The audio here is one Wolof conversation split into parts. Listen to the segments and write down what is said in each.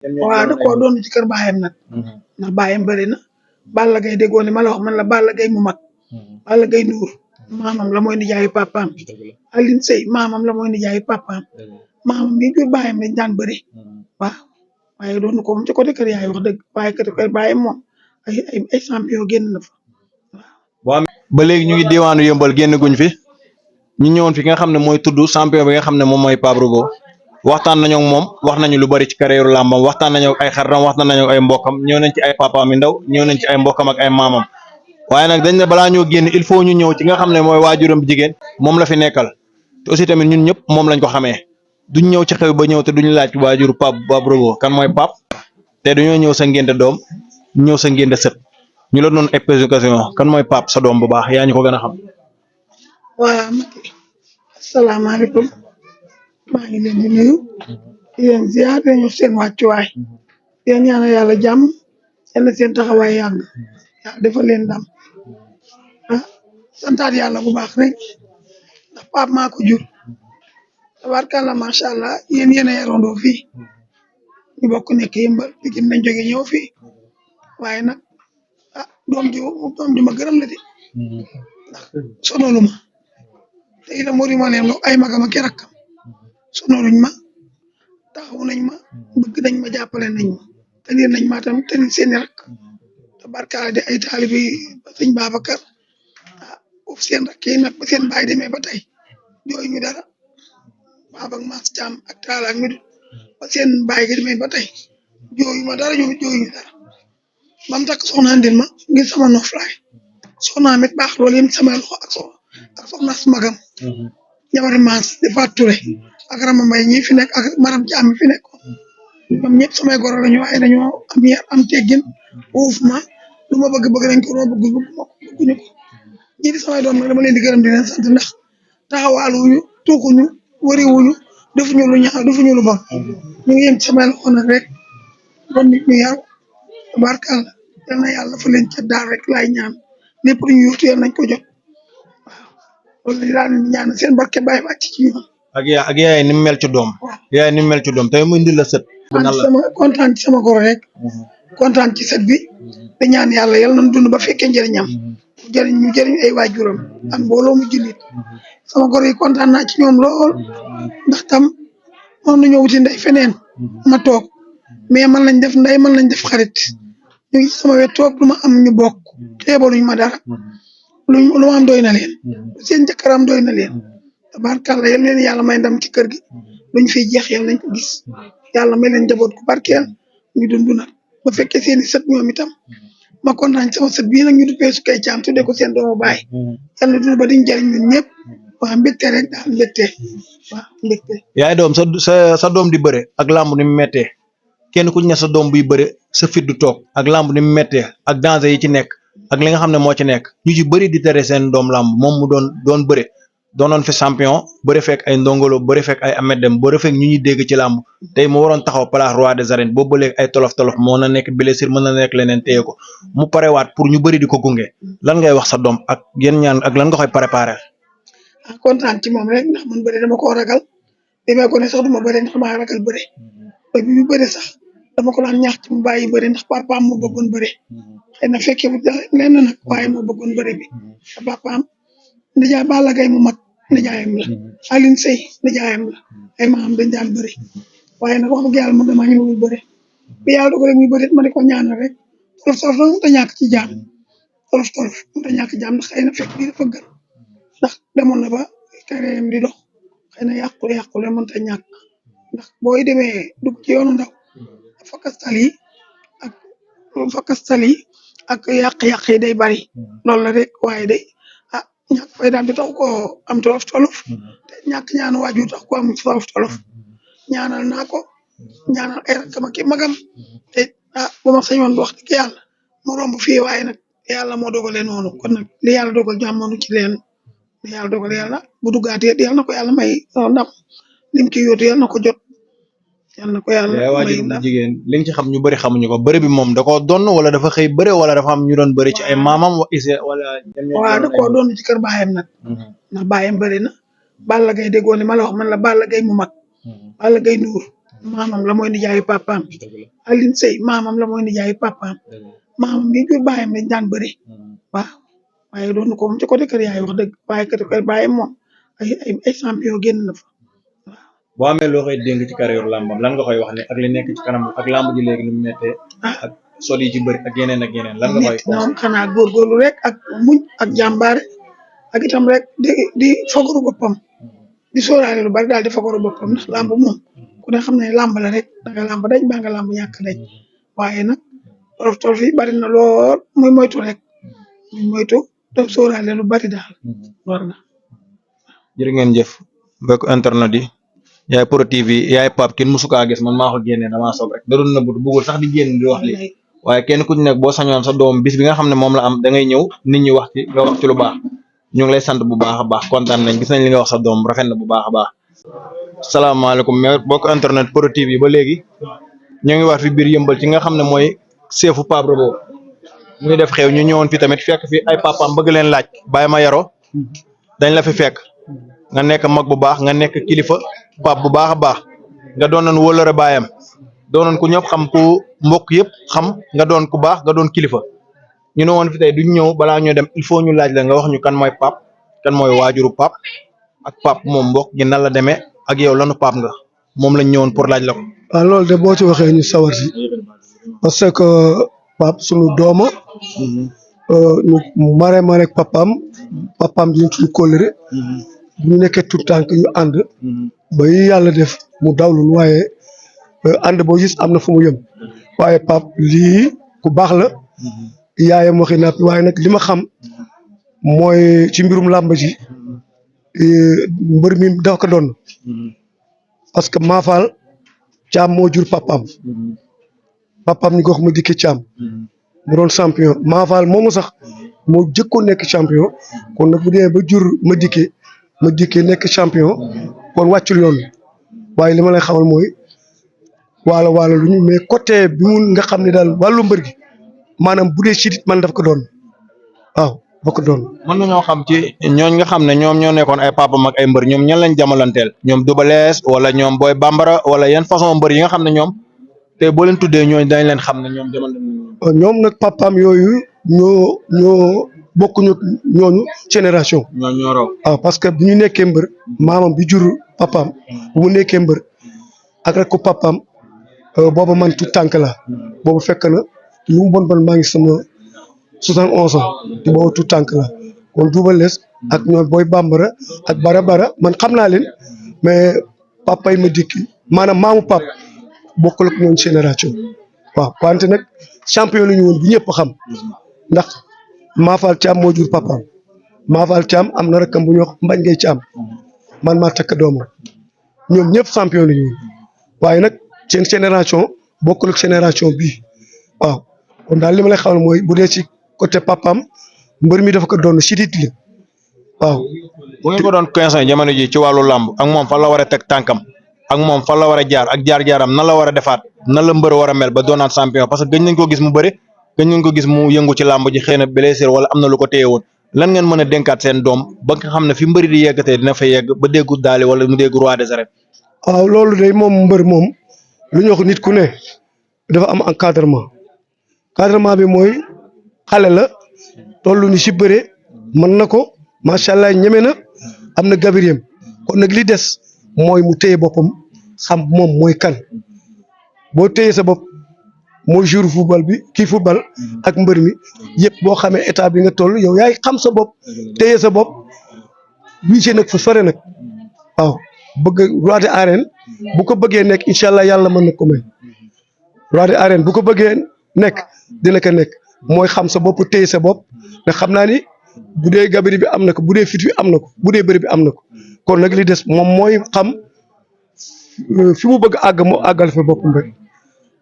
waaw da koo doon ci kër baayam nag ndax baayam bëri na Balla Gaye déggoo li ma la wax man la Balla Gaye mu mag Balla Gaye Ndour maamam la mooy nijaayu papaam Alioune Seye maamam la mooy nijaayu papaam maamam bi jur baayam lañ daan bëri waaw waaye doon ko moom ci côté kër yaay wax dëgg waaye côté kër baayam moom ay champion génn na fa waaw ba léegi ñu ngi diwaanu yëmbal génn guñ fi ñu ñëwoon fi nga xam ne mooy tudd champion bi nga xam ne moom mooy Pape Robo waxtaan nañu ak moom wax nañu lu bari ci carrière làmbam waxtaan nañu ak ay xaritam waxtaan nañu ak ay mbokkam ñëw nañ ci ay papaam yu ndaw ñëw nañ ci ay mbokkam ak ay maamam waaye nag dañ ne balaa ñoo génn il faut ñu ñëw ci nga xam ne mooy waajuram jigéen moom la fi nekkal te aussi tamit ñun ñëpp moom lañ ko xamee duñ ñëw ci xew ba ñëw te duñu laaj waajuru Pape Robo kan mooy Pape te dañoo ñëw sa ngénte doom ñëw sa ngénte sët ñu la doon explication kan mooy Pape sa doom bu baax yaa ñu ko gën a xam. waa Maki asalaamaaleykum maa ngi leen di nuyu di leen ziar di leen seen wàccuwaay di leen ñaanal yàlla jàmm yal na seen taxawaay yàgg yàlla defal leen ndam ah santaat yàlla bu baax rek ndax Pape maa ko jur tabarkàlla macha allah yéen a yarandoo fii ñu bokk nekk yëmbal Pikine nañ jóge ñëw fii waaye nag ah doom ji ma gërëm la de ndax sonalu ma te itam moo di ma leen ay magam ak rakkam sonaluñ ma taxaw nañ ma bëgg nañ ma jàppale nañ ma tenir nañ ma tam tenir seeni rakk tabarkàlla di ay taalibi ba sëñ Babacar ah foofu seen rakk yi nag ba seen baay demee ba tey jooy ñu dara Baba ak Mass Thiam ak Talla ak Midou ba seen baay gi demee ba tey jooyu ma dara ñoom jooyu ñu dara bam takk soxna andil ma ngir sama noflaay soxna mit baax loolu yëm sama loxo ak soxna su magam jabari Mass di Fatou Touré ak Rama Mbaye ñi fi nekk ak Maram Thiam mi fi nekk ñoom ñëpp samay goro lañu waaye dañoo am yar am teggin uuf ma lu ma bëgg nañ ko lu ma bëggul bëgguñu ko ñi di samay doom nag dama leen di gërëm di leen sant ndax taxawaaluñu tuuxuñu wariwuñu defuñu lu ñaaw defuñu lu bon ñu ngi yem ci samay loxo nag rek bon nit ñu yaru tabarkàlla yal na yàlla fa leen ca daal rek laay ñaan lépp lu ñu yóotu yal nañ ko jot waaw loolu daal di ñaan seen barke bàyyi wàcc ci ñoom. ak yaay ni mu mel ci doom. yaay ni mu mel ci doom tey mu indi la sët. kontaan ci sama goro rek kontaan ci sët bi da ñaan yàlla yal nañ dund ba fekkee njëriñam ñu jëriñ ay waajuram ak mbooloo mu jullit sama goro yi kontaan naa ci ñoom lool ndax tam mën nañoo wuti ndey feneen ma toog mais man lañ def ndey man lañ def xarit ñu ngi sama wet toog lu ma am ñu bokk teebaluñ ma dara lu ma am doy na leen seen jëkkëram doy na leen tabarkàlla yal leen yàlla may ndam ci kër gi luñ fiy jeex yàlla nañ ko gis yàlla may leen njaboot ku barkeel ñu dund nag ba fekkee seeni sët ñoom itam ma kontaan sama sët bii nag ñu duppee su kay caam tuddee ko seen doomu baay yàlla dund ba diñ jëriñ ñun ñëpp waaw mbégte rek daal mbégte waaw mbégte. yaay doom sa doom di bëre ak làmb ni mu méttee kenn ku ne sa doom buy bëre sa fit du toog ak làmb ni mu méttee ak danger yi ci nekk ak li nga xam ne moo ci nekk ñu ci bëri di tere seen doom làmb moom mu doon bëre doonoon fi champion bëri fekk ay ndongolo bëri fekk ay Ahmed Dem bëri fekk ñu ñuy dégg ci làmb tey mu waroon taxaw place roi des arènes boobu ba léegi ay tolof moo na nekk blessure mën na nekk leneen téye ko mu parewaat pour ñu bëri di ko gunge lan ngay wax sa doom ak yéen ñaan ak lan nga koy préparé. ah kontaan ci moom rek ndax man bëri dama koo ragal demee ko ne sax duma bëri ndax maa ragal bëri ba bi mu bëri sax dama ko daan ñaax ci mu bàyyi bëri ndax papaam moo bëggoon bëri xëy na fekkee bu lenn nag waaye moo bëggoon bëri bi te papaam ndijaay Balla Gaye mu mag nijaayam la Alioune Seye nijaayam la ay maam dañ daan bëri waaye nag wax dëgg yàlla man damaa ñëwul bëri bi yàlla dogal muy bëri ma di ko ñaanal rek tolof tolof nag mënut a ñàkk ci jaam tolof tolof mënut a ñàkk jaam ndax xëy na fekk bi dafa gën ndax demoon na ba carrière di dox xëy na yàqule mënut a ñàkk ndax booy demee dugg ci yoonu ndaw fakastal yi ak yàq-yàq yi day bari loolu la rek waaye day ah ñàkk fay daal di tax ko am tolof tolof te ñàkk ñaan waajur tax ko am tolof tolof ñaanal naa ko ñaanal ay rakkam ak magam te ah bu ma sañoon wax dëgg yàlla mu romb fii waaye nag yàlla moo dogalee noonu kon nag li yàlla dogal jàmmanu ci leen li yàlla dogal yàlla bu duggaatee yàlla na ko yàlla may ndam lim ci yóotu yàlla na ko jot yàlla na ko yàlla may ndam jigéen li nga ci xam ñu bëri xamuñu ko bëri bi moom da koo doon wala dafa xëy bëri wala dafa am ñu doon bëri ci ay maamam wala. waaw da koo doon ci kër baayam nag ndax baayam bëri na Balla Gaye déggoo li ma la wax man la Balla Gaye mu mag Balla Gaye Ndour maamam la mooy nijaayu papaam Alioune Seye maamam la mooy nijaayu papaam maamam mi jur baayam lañ daan bëre waaw waaye doon ko moom ci côté kër yaay wax dëgg waaye côté kër baayam moom ay champion génn na fa waaw. boo amee loo koy dénk ci carrière làmbam lan nga koy wax ne ak li nekk ci kanam ak làmb ji léegi ni mu méttee ak sol yi ci bëri ak yeneen lan nga koy moom xanaa góorgóorlu rek ak muñ ak jàmbaare ak itam rek di fagaru boppam di sóoraale lu bari daal di fagaru boppam ndax làmb moom ku ne xam ne làmb la rek danga làmb daj baa nga làmb ñàkk daj waaye nag tolof yi bari na lool muy moytu rek muy moytu def sóoraale lu bari daal war na. jërë ngeen jëf mbokk internet yi yaay Pro TV yaay Pape kenn musu kaa gis man maa ko génnee damaa sob rek da doon nëbbut bëggul sax di génn di wax li waaye kenn ku ci nekk boo sañoon sa doom bis bi nga xam ne moom la am da ngay ñëw nit ñi wax ci nga wax ci lu baax ñu ngi lay sant bu baax a baax kontaan nañ gis nañ li nga wax sa doom rafet na bu baax a baax. salaamaaleykum mais mbokk internet Pro TV ba léegi ñoo ngi wax fi biir yëmbal ci nga xam ne mooy seefu Pape Robo muy def xew ñu ñëwoon fi tamit fekk fi ay papaam bëgg leen laaj bàyyi ma yaro dañ la fi fekk nga nekk mag bu baax nga nekk kilifa Pape bu baax a baax nga doonoon wóolare baayam doonoon ku ñëpp xam ku mbokk yëpp xam nga doon ku baax nga doon kilifa ñu ne woon fi tey duñ ñëw balaa ñoo dem il faut ñu laaj la nga wax ñu kan mooy Pape kan mooy waajuru Pape ak Pape moom mbokk gi nan la demee ak yow lanu Pape nga moom lañ ñëwoon pour laaj la ko. waaw loolu de boo ci waxee ñu sawar si parce que Pape sunu dooma ñu mare ak papaam di suñu kóllëre bu ñu nekkee tout tànk ñu ànd ba yàlla def mu dawlul waaye ànd boo gis am na fu mu yëm waaye Pape lii ku baax la yaayam waxi nappi waaye nag li ma xam mooy ci mbirum làmb ji mbër mi dafa ko doon parce que Mafal Caam moo jur papaam ñu ko wax ma dikkee Caam mu doon champion Mafal moomu sax moo jëkkoon nekk champion kon nag bu dee ba jur ma dikkee nekk champion kon wàccul yoon waaye li ma lay xamal mooy waalo lu ñu mais côté bi mu nga xam ne daal wàllu mbër gi maanaam bu dee sidit man daf ko doon waaw daf ko doon. mën nañoo xam ci ñooñ nga xam ne ñoom ñoo nekkoon ay papa mag ay mbër ñoom ñan lañ jamalanteel ñoom Double Less wala ñoom Boy Bambara wala yan façon mbër yi nga xam ne ñoom te boo leen tuddee ñooñ dañ leen xam ne ñoom jamalante ñoom nag papaam yooyu ñoo bokkuñu ñooñu génération. ñoo raw waaw parce que bi ñu nekkee mbër maamam bi jur papaam bu mu nekkee mbër ak rek ko papaam booba man tout tànk la boobu fekk na lu mu bon maa ngi sama 71 ans te boobu tout tànk la kon Double Less ak ñoom Boy Bambara ak bara man xam naa leen mais papa yi ma dikki maanaam maamu pap bokkul ak ñoom génération waaw wante nag champion la ñu woon bu ñëpp xam ndax Mafal Thiam moo jur papaam Mafal Thiam am na rakkam bu ñuy wax Mbañ Ngay Thiam man maa takk doomam ñoom ñëpp champion la ñu woon waaye nag seen génération bokkul ak génération bii waaw kon daal li ma lay xamal mooy bu dee ci côté papaam mbër mi dafa ko doon sidit la waaw. bu ngeen ko doon conseillé jamono ji ci wàllu làmb ak moom fan la war a teg tànkam ak moom fan la war a jaar ak jaar-jaaram nan la war a defaat nan la mbër war a mel ba doonaat champion parce que gëj nañ ko gis mu bëri gëj nañ ko gis mu yëngu ci làmb ji xëy na blessure wala am na lu ko téye woon lan ngeen mën a dénkaat seen doom ba nga xam ne fi mbëri di yeggatee dina fa yegg ba déggu daali wala mu dégg roi des arènes. waaw loolu day moom mbër moom lu ñu wax nit ku ne dafa am encadrement bi mooy xale la toll ni si bëre mën na ko macha allah ñeme na am na gabiriyam kon nag li des mooy mu téye boppam xam moom mooy kan boo téye sa bopp mooy jour football bi kii football ak mbër mi yëpp boo xamee état bi nga toll yow yaay xam sa bopp téye sa bopp wiise nag fu sore nag waaw bëgg roi des arènes bu ko bëggee nekk incha allah yàlla mën na ko may roi des arènes bu ko bëggee nekk dina ko nekk mooy xam sa bopp téye sa bopp nga xam naa ni bu dee gabari bi am na ko bu dee fit bi am na ko bu dee bëri bi am na ko kon nag li des moom mooy xam fi mu bëgg àgg mu àggal fa boppam rek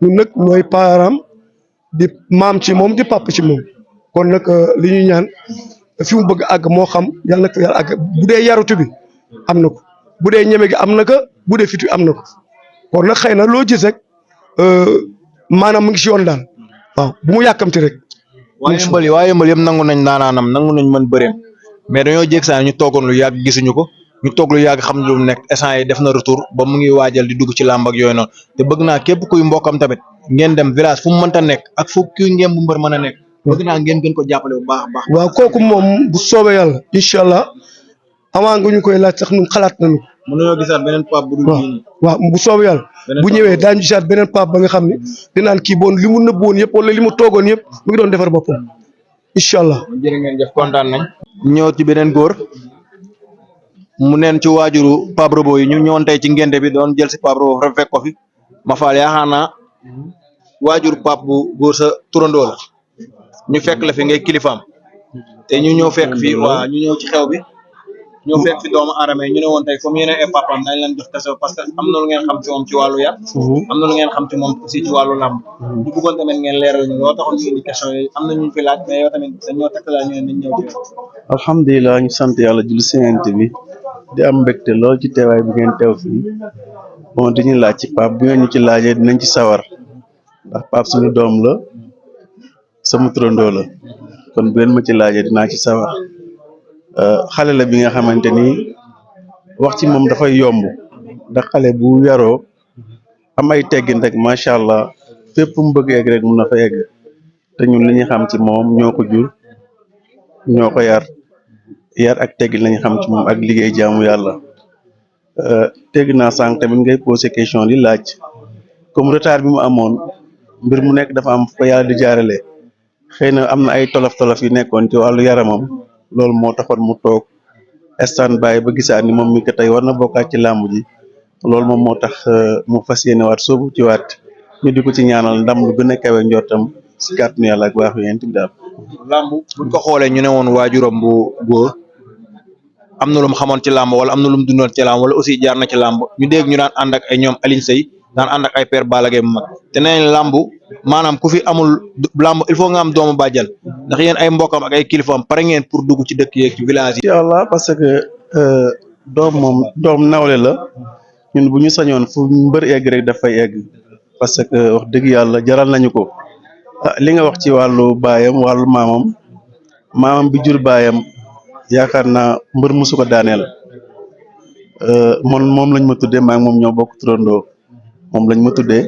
ñun nag mooy param di maam ci moom di papa ci moom kon nag li ñuy ñaan fi mu bëgg àgg moo xam yàlla na ko yàlla àgg bu dee yarutu bi am na ko bu dee ñeme gi am na ko bu dee fit bi am na ko kon nag xëy na loo gis rek maanaam mu ngi si yoon daal waaw bu mu yàkkamti rek. waaye yëmbal yëpp nangu nañ naanaanam nangu nañ mën bëreem mais dañoo jég saa ñu toogoon lu yàgg gisuñu ko ñu toog lu yàgg xam lu mu nekk instant yi def na retour ba mu ngi waajal di dugg ci làmb ak yooyu noonu te bëgg naa képp kuy mbokkam tamit ngeen dem village fu mu mënta nekk ak fu kuy ngeen bu mbër mën a nekk bëgg naa ngeen gën ko jàppale bu baax a baax. waaw kooku moom bu soobee yàlla incha allah avant nga ñu koy laaj sax ñun xalaat nañu. mën nañoo gisaat beneen Pape bu dul bii. waaw bu soobee yàlla bu ñëwee daañu gisaat beneen Pape ba nga xam ne dinaan kii boon li mu nëbboon yëpp wala li mu toogoon yëpp mu ngi doon defar boppam incha allah. jërë ngeen jëf kontaan nañ. ñëw ci beneen góor mu neen ci waajuru Pape Robo yi ñu ñëwoon tey ci ngente bi doon jël si Pape Robo fa fekk ko fi ma faal yaakaar naa waajur Pape bu góor sa turandoo la ñu fekk la fi ngay kilifaam te ñu ñëw fekk fi waa ñu ñëw ci xew bi ñëw fekk fi doomu aadama yi ñu ne woon tey comme yéen ay papaam dañ leen jox kese parce que am na lu ngeen xam ci moom ci wàllu yar am na lu ngeen xam ci moom aussi ci wàllu làmb ñu bëggoon tamit ngeen leeral ñu loo taxoon ñu indi question yi am na ñu fi laaj mais yow tamit dañoo takk laa ñu ne nañ ñëw ci alhamdulilah ñu sant yàlla julli séent bi di am mbégte lool ci teewaay bi ngeen teew fii bon di ñu laaj ci Pape bi ngeen ñu ci laajee dinañ ci sawar ndax Pape suñu doom la sama turandoo la kon bu ngeen ma ci laajee dinaa ci sawar xale la bi nga xamante ni wax ci moom dafay yomb ndax xale bu yaroo am ay teggin rek macha allah fépp mu bëgg egg rek mun na fa egg te ñun li ñu xam ci moom ñoo ko jur ñoo ko yar ak teggin lañu xam ci moom ak liggéey jaamu yàlla tegg naa sànq tamit ngay posé question di laaj comme retard bi mu amoon mbir mu nekk dafa am fa yàlla di jaarale xëy na am na ay tolof-tolof yi nekkoon ci wàllu yaramam loolu moo taxoon mu toog stand by ba gisaat ni moom mi ko tey war na bokkaat ci làmb ji loolu moom moo tax mu fas yéene waat soobu ci waat ñu di ko ci ñaanal ndam lu gën a kawe njortam si kàttanu yàlla ak baaxu yéen tamit daal. làmb buñ ko xoolee ñu ne woon waajuram bu góor am na lu mu xamoon ci làmb wala am na lu mu dundoon ci làmb wala aussi jaar na ci làmb ñu dégg ñu daan ànd ak ay ñoom Alioune Seye daan ànd ak ay père Balla Gaye bu mag te nee nañ làmb maanaam ku fi amul làmb il faut nga am doomu bàjjal ndax yéen ay mbokkam ak ay kilifaam pare ngeen pour dugg ci dëkk yeeg ci village yi. incha allah parce que doom moom doom nawle la ñun bu ñu sañoon fu mbër egg rek dafay egg parce que wax dëgg yàlla jaral nañu ko li nga wax ci wàllu baayam wàllu maamam bi jur baayam yaakaar naa mbër musu ko daaneel moom lañ ma tuddee maa ngi moom ñoo bokk turandoo moom lañ ma tuddee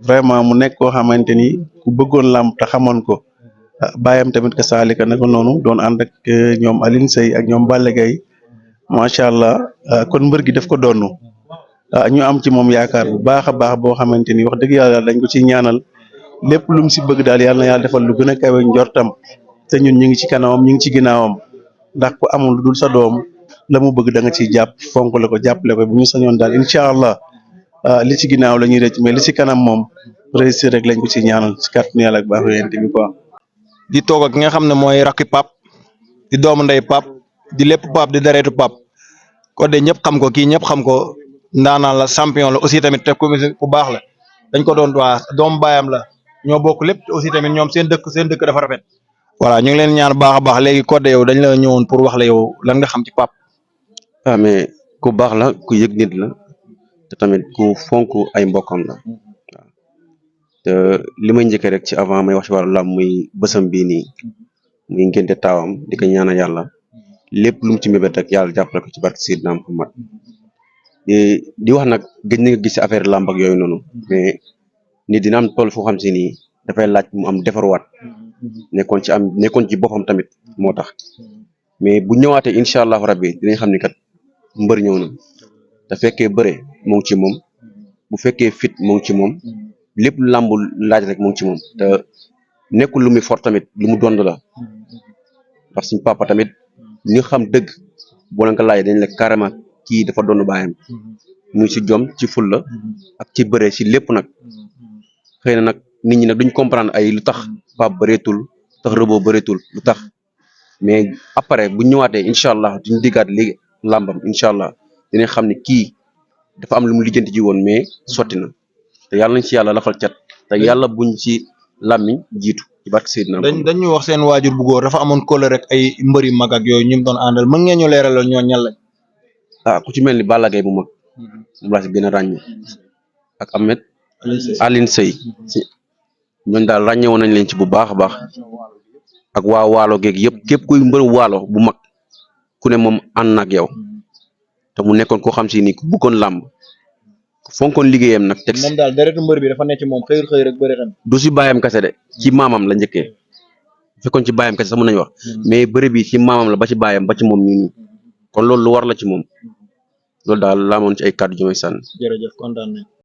vraiment mu nekk koo xamante ni ku bëggoon làmb te xamoon ko baayam tamit ka saalika naka noonu doon ànd ak ñoom Alioune Seye ak ñoom Balla Gaye macha allah kon mbër gi daf ko doonu ñu am ci moom yaakaar bu baax a baax boo xamante ni wax dëgg yàlla dañ ko ci ñaanal lépp lu mu si bëgg daal yàlla na yàlla defal lu gën a kawe njortam te ñun ñu ngi ci kanamam ñu ngi ci ginnaawam ndax ku amul lu dul sa doom la mu bëgg da nga ciy jàpp fonk la ko jàppale ko bu ñu sañoon daal incha allah li ci ginnaaw la ñuy rëcc mais li ci kanam moom réussir rek lañ ko ci ñaanal ci kàttanu yàlla ak baaxu yéen bi quoi. di toog ak ki nga xam ne mooy rakki Pape di doomu ndey Pape di lépp Pape di deretu Pape ko de ñëpp xam ko kii ñëpp xam ko ndaanaan la champion la aussi tamit te ku baax la dañ ko doon waa doomu baayam la ñoo bokk lépp aussi tamit ñoom seen dëkk dafa rafet. voilà ñu ngi leen ñaan baax a baax léegi Codé yow dañ la ñëwoon pour wax la yow lan nga xam ci Pape. mais ku baax la ku yëg nit la te tamit ku fonk ay mbokkam la waaw te li may njëkkee rek ci avant may wax ci wàllu làmb muy bësam bii nii muy ngénte taawam di ko ñaanal yàlla lépp lu mu ci mébét rek yàlla jàppale ko ci barke Seydina Muhammad di wax nag gëj na nga gis affaire làmb ak yooyu noonu mais nit dina am toll foo xam si nii dafay laaj mu am defarwaat nekkoon ci boppam tamit moo tax mais bu ñëwaatee incha allahu rabbi dinañ xam ni kat mbër ñëw na te fekkee bëre moo ngi ci moom bu fekkee fit moo ngi ci moom lépp làmb laaj rek moo ngi ci moom te nekkul lu muy fort tamit lu mu dond la ndax suñ papa tamit ñu xam dëgg boo leen ko laajee dañ la carrément kii dafa doon baayam muy ci jom ci fulla ak ci bëre ci lépp nag xëy na nag nit ñi nag duñ comprendre ay lu tax Pape bëreetul lu tax Robo bëreetul lu tax mais après bu ñëwaatee incha allah duñ diggaat léegi làmbam incha allah dinañ xam ne kii dafa am lu mu lijjanti ji woon mais sotti na te yàlla nañ ci yàlla lafal cat te yàlla buñ ci làmmiñ jiitu ci barke Seydina. dañu wax seen waajur bu góor dafa amoon kóllëre rek ay mbëri mag ak yooyu ñu doon àndal mën ngeen ñu leeralal ñoo ñan lañ. ku ci mel ni Balla Gaye bu mag moom laa si gën a ràññee ak Ahmed Alioune Seye ñooñu daal ràññee woon nañ leen ci bu baax a baax ak waa waalo geeg yëpp képp kuy mbër waalo bu mag ku ne moom ànd na ak yow te mu nekkoon koo xam si ni ku bëggoon làmb ku fonkoon liggéeyam nag teg moom daal deretu mbër bi dafa nekk ci moom xëyul xëy rek bëri xam. du si bàyyam kese de ci maamam la njëkkee fekkoon ci bàyyam kese sax mën nañu wax mais bëri bi ci maamam la ba ci bàyyam ba ci moom nii nii kon loolu lu war la ci moom loolu daal laa moon ci ay kàddu yu may sànni. jërëjëf kontaan nañ.